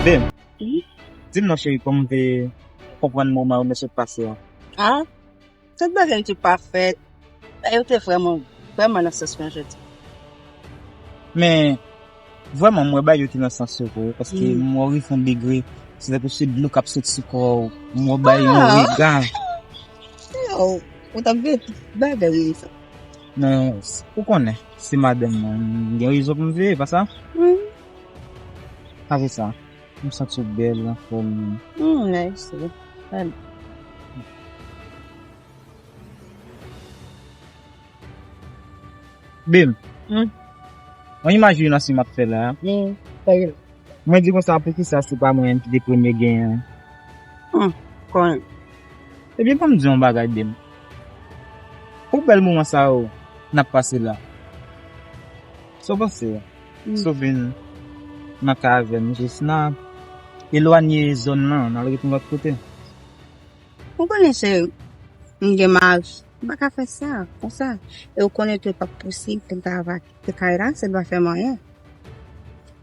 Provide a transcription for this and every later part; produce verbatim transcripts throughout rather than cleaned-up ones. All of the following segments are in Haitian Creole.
Babe, di m non cheri, kòman w te konprann moman yo nou sot pase a? Ah, tout bagay te pafè. Yo te vrèman, vrèman nan sans mwen jodi. Men, vrèman, m wè bagay yo te nan sans yo vre, paske m wè w rive yon degre, se tankou se dlo k ap soti sou kò w, m wè w bay yon rega. Yo, ou t ap veye tout bagay wi sa. Non, ou konnen, se madanm mwen, m gen rezon pou m veye, pa sa? Wi. Pa vre sa. M santi w bèl, anfòm. Hmm, mèsi. Bèl. Bim. Hmm. Yon imajinasyon m ap fè la. Hmm. Mwen di konsa, poukisa se pa mwen menm ki te premye genyen an? Hmm. Konnen. Ebyen, ban m di yon bagay, Bim. Pou bèl moman sa yo n ap pase la, sa w panse? Hmm. Si w vin nan kay avè m, jis n a elwanye zòn nan, n al ret yon lòt kote. Ou konnen, cheri, m gen mari. M pa ka fè sa, konsa. E ou konnen tou, e p ap posib pou m ta va kite kay la, se pa fè m anyen.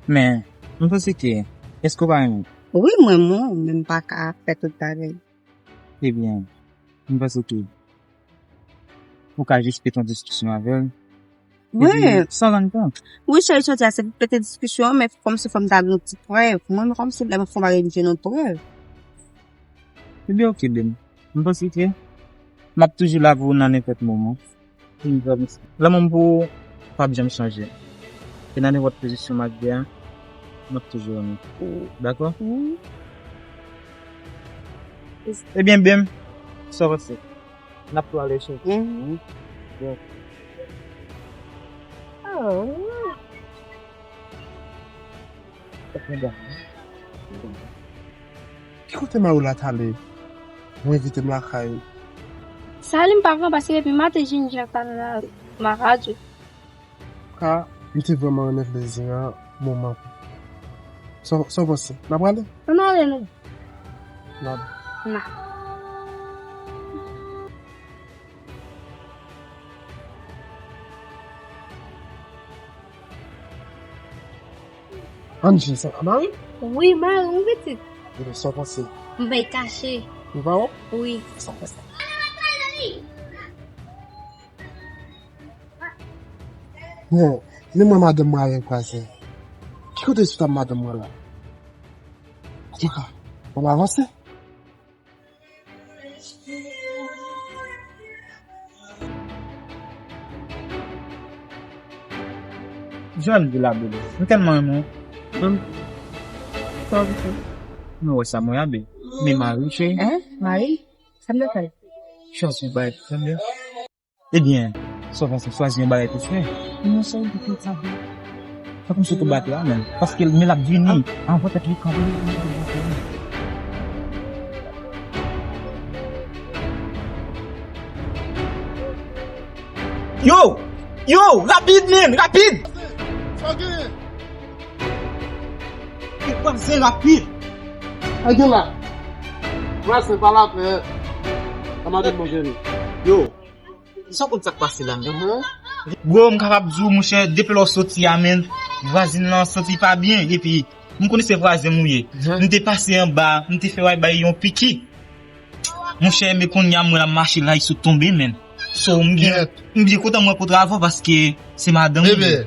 Men, m panse ke, èske w pa renmen m? Wi, m renmen w, men m pa ka fè tout bagay. Ebyen, m panse ke ou ka jis pete yon diskisyon avè l. Wi. Epi, san rann kont. Wi, cheri, sa w di a, se pou pete diskisyon an, men kòmsi fò m ta gen yon ti prèv. Mwen, kòmsi lè m fè yon bagay, m jwenn yon prèv. Ebyen, oke, Bim. M panse ke m ap toujou la pou ou nan nenpòt moman. Lanmou m pou ou p ap janm chanje. E nan nenpòt pozisyon m ap ye a, m ap toujou renmen w. Dakò? Wi. Ebyen, Bim, sa w panse? N ap tou ale, cheri. Mhm. Bon. Oh. Ki kote Mayola t ale? Ou envite m lakay ou. Sa li m pa pran paske depi maten Jinja t al nan marad yo. Ka, m te vrèman renmen plezi a, moman. Sa, sa w panse? N ap prale? Ann ale non. N ap. N ap. Ann jwe sa, mari? Wi, mari, wi, pitit. Ebyen, sa w panse? M bay kache. Ou pa wè? Wi. Sa w panse? Bon, men mwen madanm mwen avèk vwazen. Ki kote sou tab madanm mwen la? Antouka, bon, m avanse. Jan di la, bebe. M tèlman renmen w. Hum. Sa w di? Nou wè sa mwen abe. Men mari, cheri. Hein? Mari? Sa m te fè? Chwazi yon bagay pou fè m yo. Ebyen, sa w panse, chwazi yon bagay pou fè? Mwen sa w di pou sa fè? Fòk misye tou bat la menm, paske men l ap vini anvan tèt li kanpe. Yo! Yo! Rapid, men! Rapid! Sa gen? Li kwaze rapid! Sa gen la? Vwazen pa lapè. Sa madanm mwen jere. Yo! Sa w konn sa k pase la menm? Bro, m kapab di w, monchè, depi lè w soti a, menm, vwazin lan santi pa byen, epi m konnen se vwazen m ou ye. M te pase anba, m te fè w al bay yon piki. Monchè, men kounye a, m wè l ap mache la, li sot tonbe, menm. So, m byen, m byen kontan m rankontre avè w paske se madanm ou ye.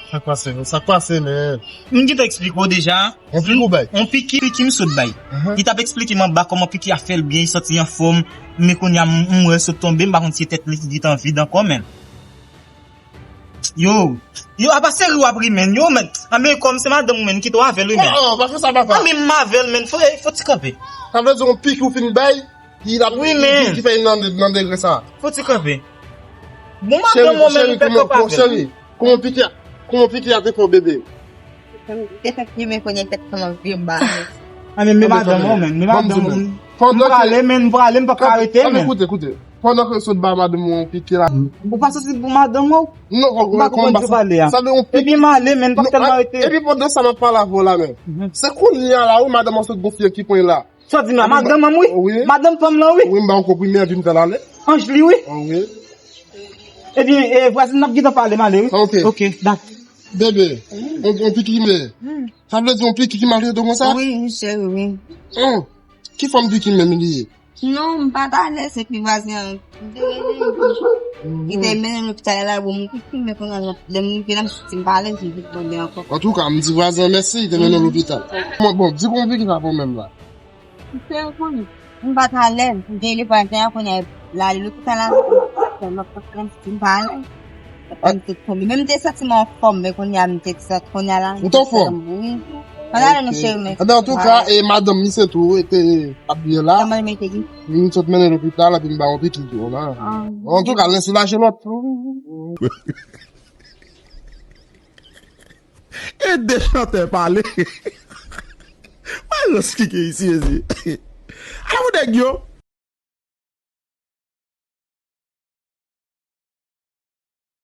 Sa k pase, sa k pase, men? M gentan eksplike w deja. On piki w bay? On piki, piki m sot bay. Li t ap eksplike m anba kòman piki a fè l byen, li santi anfòm. Men kounye a, m, m wè l sot tonbe, m pa konn si se tèt li ki gentan vid ankò, men. Yo, yo, apa se ri w ap ri, men. Yo, men. Anben, kòm se madanm ou, men, kite w avè l, wi, men. Oh, oh, pa fè sa, papa. Anben, m avè l, men. Fò, fò ti kanpe. Sa vle di, on piki ou fin bay, li ap, wi, men, ki, ki fè l nan, nan degre sa. Fò ti kanpe. Bon, madanm ou, men, ou pèt kanpe avè l. Cheri, kòman piki a, kòman piki a te fè w, bebe? Te fè plimen kounye tèt kòman vye m ba. A, men, men madanm ou, men, men madanm ou. M prale, men, m prale, m pa ka rete, men. Koute, koute. Pandan ke w sot ba madanm ou yon piki la. Ou pa santi pou madanm ou? Non, m pa konprann sa. Sa vle yon piki. Epi m ale, men, m pa tèlman rete. Epi pandan sa m ap pale avè w la, men. Se kounye a la, wi, madanm ou sot gonfye ki pwen la. Sa w di m la, madanm an m wi? Wi. Madanm pa m lan wi? Wi, m ba yon konprime, epi m fè l ale. Anjli wi? Wi. Ebyen, e, vwazin, n ap gentan pale, m ale wi. Ok. Ok, dat. Bebe, on, on piki men. Sa vle di on piki ki maltrete w konsa? Wi, cheri, wi. Oh, ki fòm piki menm li ye? Non, m pa t alèz, epi vwazen an, m te rele, epi li te mennen m lopital la, bon, m piki, men kounye a, lè m rive la, m santi m pa alèz, m vin tonbe ankò. Antouka, m di vwazen an mèsi, li te mennen w lopital. Bon, bon, di pou m piki sa pou menm la. M fè yo konnen. M pa t alèz. M te rele vwazen an kounye a, l ale lopital la, m pa t alèz. M te tonbe. Men m te santi m anfòm, men kounye a, m te santi kounye a la. Ou t anfòm? Wi. Ann ale non, cheri, men. Anben, antouka, e madanm misye tou, e te ap byen la. Kòman l mete ki? M sot mennen lopital, epi m ba yon piki tou la. Antouka, len sou lache lòt. E de chantè pale. Mwen rans ki gen isi, ezi. Alò, nèg yo,